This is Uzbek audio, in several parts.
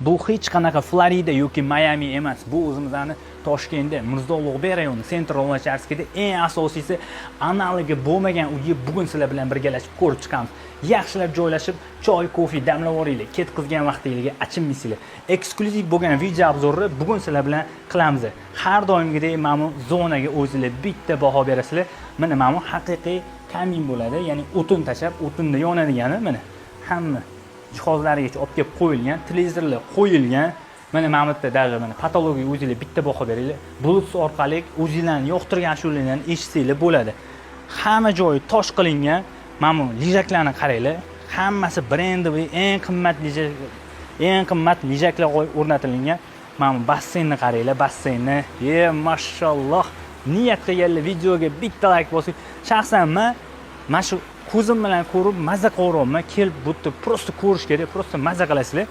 Bu hech qanaqa Florida yoki Mayami emas. Bu o'zimizni Toshkentda, Mirzo Ulug'bek rayoni, Центр Луначарский da eng asosiysi, analogi bo'lmagan uyni bugun sizlar bilan birgalashib ko'rib chiqamiz. Yaxshilab joylashib, choy, kofe damlab yuboringlar. Ketqizgan vaqtinglarga achinmaysizlar. Eksklyuziv bo'lgan video обзор ni bugun sizlar bilan qilamiz. Har doimgidek mana bu zonaga o'zinglar bitta baho berasizlar. Mana bu haqiqiy kamin bo'ladi, ya'ni o'tin tashlab, o'tinda yonadigani. Mana hamma jihozlarigacha olib kelib qo'yilgan, televizorlar qo'yilgan. Mana bu yerda даже mana потолок ga o'zinglar bitta baho beringlar. Bluetooth orqali o'zinglarni yoqtirgan ashulalarni eshitsanglar bo'ladi. Hamma joyi tosh qilingan. Mana bu лежак larni qaranglar. Hammasi брендовый, eng qimmat лежак, eng qimmat лежак lar o'rnatilgan. Mana bu basseynni qaranglar, basseynni. Ye, mashalloh. Niyat qilganlar videoga bitta layk bosing. Shaxsan men mana shu ko'zim bilan ko'rib maza qilyapman. Kelib bu yerda просто ko'rish kerak, просто maza qilasizlar.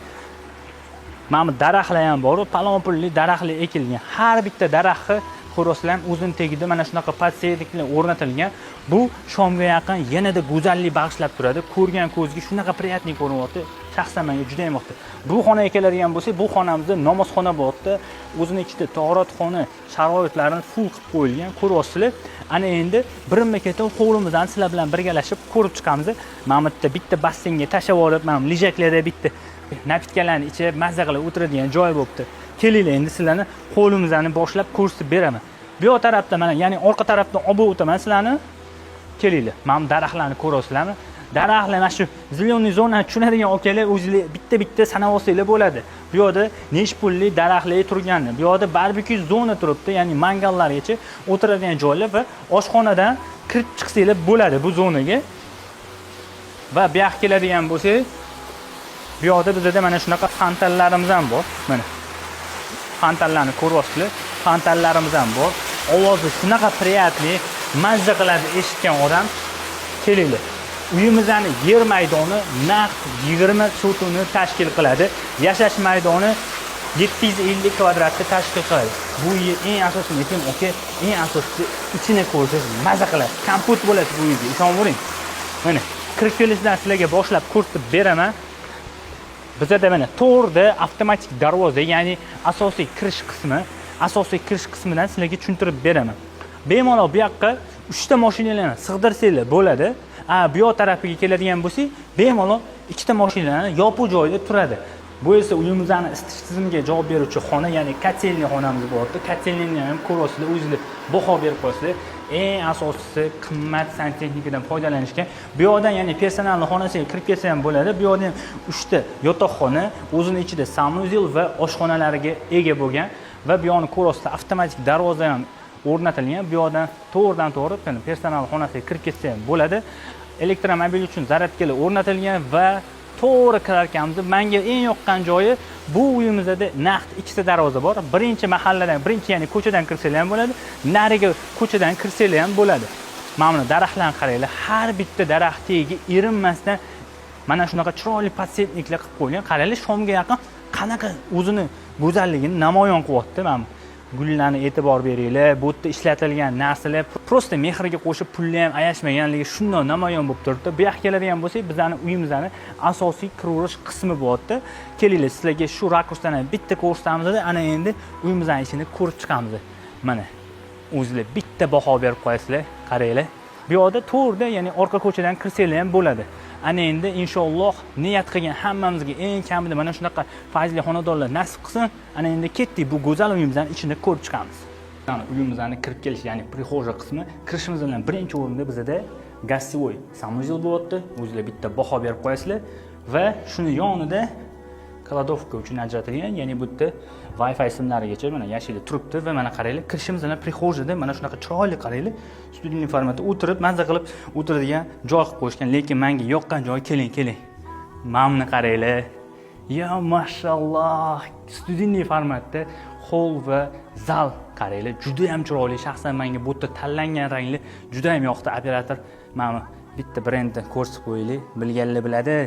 Mana bu daraxtlar ham bor, palon pulli daraxtlar ekilgan. Har bitta daraxtni ko'rasizlar ham, o'zini tagida mana shunaqa подсветник lar o'rnatilgan. Bu shomga yaqin yanada go'zallik bag'ishlab turadi. Ko'rgan ko'zga shunaqa приятный ko'rinyapti. Shaxsan menga juda ham yoqdi. Bu xonaga keladigan bo'lsak, bu xonamizda namozxona bo'lyapti. O'zini ichida tahoratxona sharoitlarini full qilib qo'yilgan, ko'ryapsizlar. Ana endi birinma-ketin hovlimizdan sizlar bilan birgalashib ko'rib chiqamiz. Mana bu yerda bitta basseynga tashlab olib, mana bu лежак larda bitta напитка larni ichib, mazza qilib o'tiradigan joy bo'libdi. Kelinglar, endi sizlarni hovlimizni boshlab ko'rsatib beraman. Bu yoq tarafda mana, ya'ni orqa tarafdan olib o'taman sizlarni. Kelinglar. Mana bu daraxtlarni ko'ryapsizlarmi? Daraxtlar, mana shu зеленый zonani tushunadigan akalar o'zinglar bitta-bitta sanab olsanglar bo'ladi. Bu yoqda nechi pulli daraxtlar turganini. Bu yoqda barbekyu zona turibdi, ya'ni mangallargacha o'tiradigan joylar va oshxonadan kirib chiqsanglar bo'ladi bu zonaga. Va bu yoqqa keladigan bo'lsak, bu yoqda bizada mana shunaqa fontanlarimiz ham bor. Mana fontanlarni ko'ryapsizlar, fontanlarimiz ham bor. Ovozi shunaqa приятный, mazza qiladi eshitgan odam. Kelinglar, uyimizni yer maydoni naqd 20 sotini tashkil qiladi. Yashash maydoni 750 kvadratni tashkil qiladi. Bu yer, eng asosini aytayim, aka, eng asosiysi, ichini ko'rsangiz maza qiladi, kompot bo'ladi bu uyga, ishonavering. Mana kirib kelishdan sizlarga boshlab ko'rsatib beraman. Bizada mana to'g'rida avtomatik darvoza, ya'ni asosiy kirish qismi. Asosiy kirish qismidan sizlarga tushuntirib beraman. Bemalol bu yoqqa uchta mashinalarni sig'dirsanglar bo'ladi. A bu yoq tarafiga keladigan bo'lsak, bemalol ikkita mashinalarni yopiq joyda turadi. Bu esa uyimizni isitish tizimiga javob beruvchi xona, ya'ni котельный xonamiz bo'lyapti. Котельный ni ham ko'ryapsizlar, o'zinglar baho berib qo'yasizlar. Eng asosiysi, qimmat santexnikadan foydalanishgan. Bu yoqdan, ya'ni personalni xonasiga kirib kelsa ham bo'ladi. Bu yoqda ham uchta yotoqxona, o'zini ichida санузел va oshxonalariga ega bo'lgan. Va bu yoqni ko'ryapsizlar, avtomatik darvoza ham o'rnatilgan. Bu yoqdan to'g'ridan to'g'ri personal xonasiga kirib ketsa ham bo'ladi. Elektromobil uchun zaryadkalar o'rnatilgan. Va to'g'ri kirar ekanmiz, manga eng yoqqan joyi, bu uyimizda naqd ikkita darvoza bor. Birinchi mahalladan, birinchi, ya'ni ko'chadan kirsanglar ham bo'ladi, narigi ko'chadan kirsanglar ham bo'ladi. Mana buni daraxtlarni qaranglar, har bitta daraxt tagiga erinmasdan mana shunaqa chiroyli подсветник lar qilib qo'yilgan. Qaranglar, shomga yaqin qanaqa o'zini go'zalligini namoyon qilyapti. Mana bu gullarni e'tibor beringlar. Bu yerda ishlatilgan narsalar просто mehriga qo'shib pulni ham ayashmaganligi shundoq namoyon bo'lib turibdi. Bu yoqqa keladigan bo'lsak, bizani uyimizni asosiy kiraverish qismi bo'lyapti. Kelinglar, sizlarga shu rakursdan ham bitta ko'rsatamiz. Ana endi uyimizni ichini ko'rib chiqamiz. Mana o'zinglar bitta baho berib qo'yasizlar. Qaranglar, bu yoqda to'g'rida, ya'ni orqa ko'chadan kirsanglar ham bo'ladi. Ana endi, inshaalloh, niyat qilgan hammamizga eng kamida mana shunaqa fayzli xonadonlar nasib qilsin. Ana endi ketdik, bu go'zal uyimizni ichini ko'rib chiqamiz. Yani uyimizni kirib kelish, ya'ni прихожая qismi. Kirishimiz bilan birinchi o'rinda bizada гостевой санузел bo'lyapti. O'zinglar bitta baho berib qo'yasizlar. Va shuni yonida кладовка uchun ajratilgan, ya'ni bu yerda Wi-Fi simlarigacha mana yashil turibdi. Va mana qaranglar, kirishimiz bilan прихожая da mana shunaqa chiroyli, qaranglar, студийный formatda o'tirib mazza qilib o'tiradigan joy qilib qo'yishgan. Lekin menga yoqqan joy, keling, keling, mana buni qaranglar. Ya mashalloh, студийный formatda hol va zal, qaranglar, juda ham chiroyli. Shaxsan menga bu yerda tanlangan ranglar juda ham yoqdi. Operator, mana bitta brendni ko'rsatib qo'yaylik, bilganlar biladi.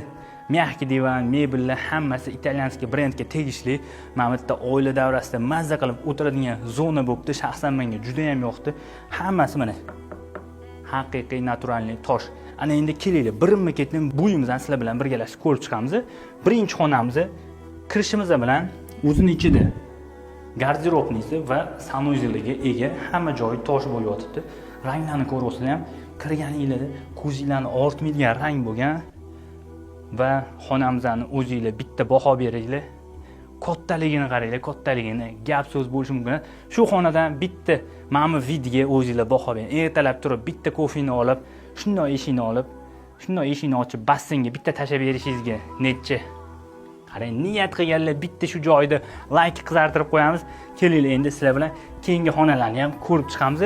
Мягкий divan, mebellar hammasi итальянский brendga tegishli. Mana bu yerda oila davrasida mazza qilib o'tiradigan zona bo'libdi. Shaxsan menga juda ham yoqdi. Hammasi mana haqiqiy натуральный tosh. Ana endi kelinglar, birinma ketin bu uyimizni sizlar bilan birgalashib ko'rib chiqamiz. Birinchi xonamizni Kirishimiz bilan o'zini ichida гардеробный si va санузел iga ega, hamma joyi tosh bo'lib yotibdi. Ranglarni ko'ryapsizlar ham, kirganinglarda ko'zinglarni og'ritmaydigan rang bo'lgan. Va xonamizni o'zinglar bitta baho beringlar. Kattaligini qaranglar, kattaligini, gap so'z bo'lishi mumkin. Shu xonadan bitta mana bu вид ga o'zinglar baho bering. Ertalab turib bitta kofeni olib, shundoq eshikni olib, shundoq eshikni ochib, basseynga bitta tashlab berishingizga necha. Qarang, niyat qilganlar bitta shu joyda layk qizartirib qo'yamiz. Kelinglar, endi sizlar bilan keyingi xonalarni ham ko'rib chiqamiz.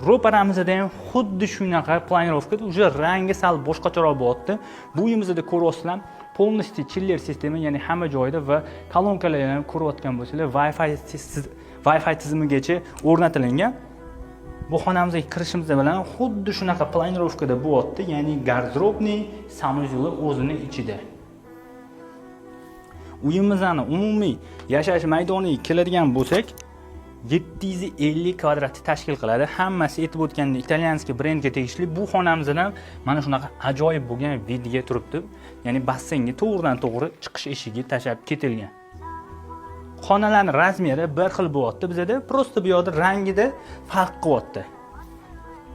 Ro'paramizda ham xuddi shunaqa планировка da, уже rangi sal boshqacharoq bo'lyapti. Bu uyimizda ko'ryapsizlar, полностью chiller sistema, ya'ni hamma joyda va kolonkalarni ham ko'rayotgan bo'lsanglar, Wi-Fi tizimigacha o'rnatilgan. Bu xonamizga kirishimiz bilan xuddi shunaqa планировка da bo'lyapti, ya'ni гардеробный, санузел i o'zini ichida. Uyimizni umumiy yashash maydoniga keladigan bo'lsak, 750 kvadratni tashkil qiladi. Hammasi, aytib o'tgandek, итальянский brendga tegishli. Bu xonamizdan mana shunaqa ajoyib bo'lgan вид ga turibdi, ya'ni basseynga to'g'ridan to'g'ri chiqish eshigi tashlab ketilgan. Xonalarni размер i bir xil bo'lyapti bizada, просто bu yoqda rangida farq qilyapti.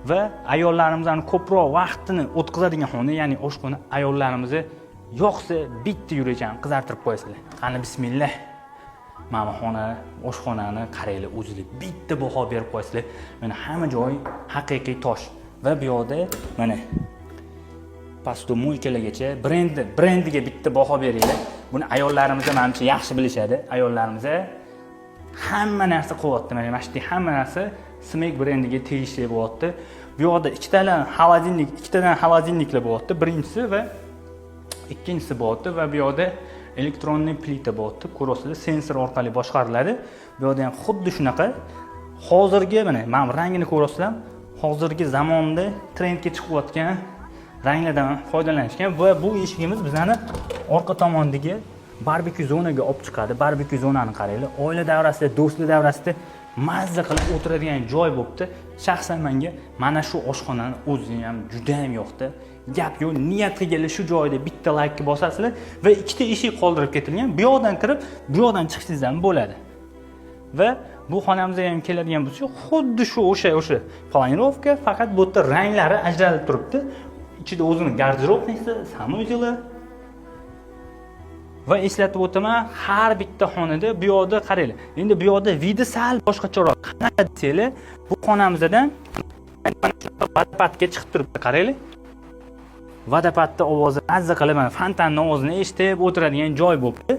Va ayollarimizni ko'proq vaqtini o'tkazadigan xona, ya'ni oshxona. Ayollarimizni yoqsa, bitta yurakchani qizartirib qo'yasizlar. Qani, bismillah. Mana bu xona, oshxonani qaranglar, o'zinglar bitta baho berib qo'yasizlar. Mana, hamma joy haqiqiy tosh va bu yoqda mana посудомойка largacha brendiga bitta baho beringlar. Buni ayollarimiz manimcha yaxshi bilishadi. Ayollarimiz hamma narsa qilyapti. Mana shu yerda hamma narsa Smeg brendiga tegishli bo'lyapti. Bu yoqda ikkitadan холодильник, ikkitadan холодильник lar bo'lyapti, birinchisi va ikkinchisi bo'lyapti. Va bu yoqda электронный plita bo'lyapti, ko'ryapsizlar, sensor orqali boshqariladi. Bu yoqda ham xuddi shunaqa hozirgi, mana bu rangini ko'ryapsizlar, hozirgi zamonda trendga chiqayotgan ranglardan foydalanishgan. Va bu eshigimiz bizani orqa tomondagi barbekyu zonaga olib chiqadi. Barbekyu zonani qaranglar, oila davrasida, do'stlar davrasida mazza qilib o'tiradigan joy bo'libdi. Shaxsan menga mana shu oshxonani o'zi ham juda ham yoqdi, gap yo'q. Niyat qilganlar shu joyda bitta laykni bosasizlar. Va ikkita eshik qoldirib ketilgan, bu yoqdan kirib, bu yoqdan chiqsangiz ham bo'ladi. Va bu xonamizga ham keladigan bo'lsak, xuddi shu o'sha планировка, faqat bu yerda ranglari ajralib turibdi. Ichida o'zini гардеробный si, санузел i. Va eslatib o'taman, har bitta xonada, bu yoqda qaranglar, endi bu yoqda вид i sal boshqacharoq. Qanaqa desanglar, bu xonamizdan mana shunaqa водопад ga chiqib turibdi. Qaranglar, водопад ni ovozi, mazza qilib mana fontanni ovozini eshitib o'tiradigan joy bo'libdi.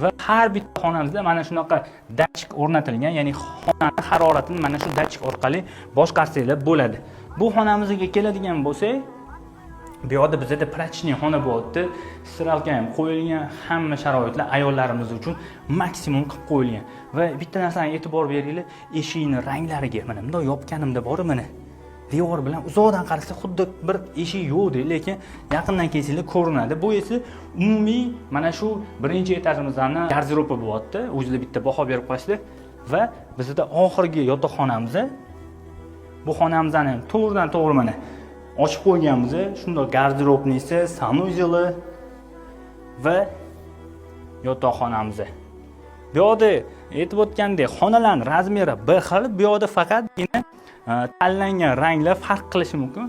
Va har bitta xonamizda mana shunaqa datchik o'rnatilgan, ya'ni xonani haroratini mana shu datchik orqali boshqarsanglar bo'ladi. Bu xonamizga keladigan bo'lsak, bu yoqda bizada прачечный xona bo'lyapti. Стиралка ham qo'yilgan, hamma sharoitlar ayollarimiz uchun maksimum qilib qo'yilgan. Va bitta narsani e'tibor beringlar, eshikni ranglariga. Mana bundoq yopganimda bor, mana devor bilan uzoqdan qarasa, xuddi bir eshik yo'qdek, lekin yaqindan kelsanglar, ko'rinadi. Bu esa umumiy mana shu birinchi etajimizni garderobi bo'lyapti. O'zinglar bitta baho berib qo'yasizlar. Va bizada oxirgi yotoqxonamiz. Bu xonamizni ham to'g'ridan to'g'ri mana ochib qo'yganmiz, shundoq гардеробный si, санузел i va yotoqxonamiz. Bu yoqda, aytib o'tgandek, xonalarni размер i bir xil, bu yoqda faqatgina tanlangan ranglar farq qilishi mumkin.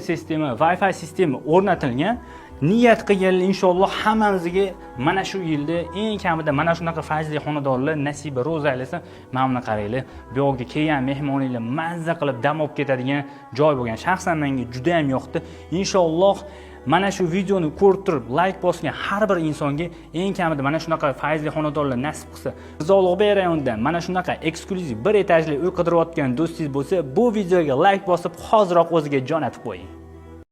Sistema, Wi-Fi sistema o'rnatilgan. Niyat qilganlar, inshaalloh, hammamizga mana shu yilda eng kamida mana shunaqa fayzli xonadonlar nasiba ro'za aylasin. Mana buni qaranglar, bu yoqga kelgan mehmoninglar mazza qilib dam olib ketadigan joy bo'lgan. Shaxsan menga juda ham yoqdi. Inshaalloh, mana shu videoni ko'rib turib layk bosgan har bir insonga eng kamida mana shunaqa fayzli xonadonlar nasib qilsa. Mirzo Ulug'bek rayonidan mana shunaqa eksklyuziv bir etajli uy qidirayotgan do'stingiz bo'lsa, bu videoga layk bosib, hoziroq o'ziga jo'natib qo'ying.